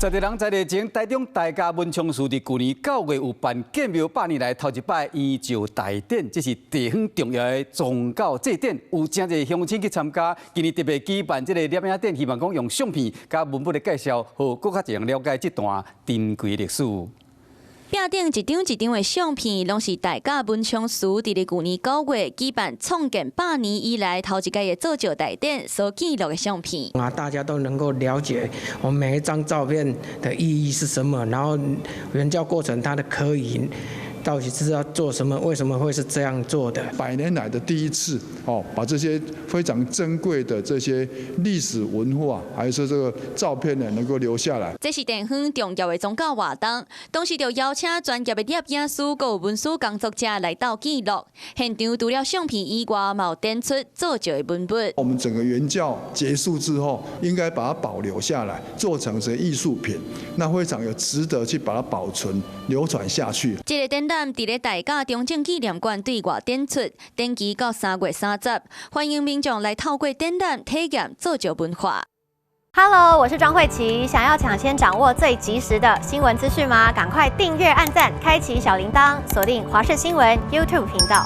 在地人在地前，台中大甲文昌祠佇舊年9月有辦建廟百年來頭一擺圓醮大典，這是地方重要的宗教祭典，有誠濟鄉親去參加。今年特別舉辦這个攝影展，希望講用相片佮文本的介紹，予閣較濟人了解這段珍貴歷史。壁頂一張一張的相片，攏是大甲文昌祠佇咧舊年9月舉辦創建百年以來頭一屆的做醮大典所記錄的相片。啊，大家都能夠了解我們每一張照片的意義是什麼，然後圓醮過程它的科儀到底是要做什麼？為什麼會是這樣做的？百年來的第一次，哦，把這些非常珍貴的這些歷史文化，還是這個照片呢，能夠留下來。這是地方重要的宗教活動，當時就邀請專業的攝影師、佮文史工作者來鬥記錄。現場除了相片以外，嘛有展出做醮的文物。我們整個圓醮結束之後，應該把它保留下來，做成這藝術品，那非常有值得去把它保存、流傳下去。這个展覽佇咧大甲中正紀念館對外展出，展期到3月30，歡迎民眾來透過展覽體驗做醮文化。 Hello，我是莊慧琪，想要搶先掌握最及時的新聞資訊嗎？趕快訂閱、按讚、開啟小鈴鐺，鎖定華視新聞 YouTube 頻道。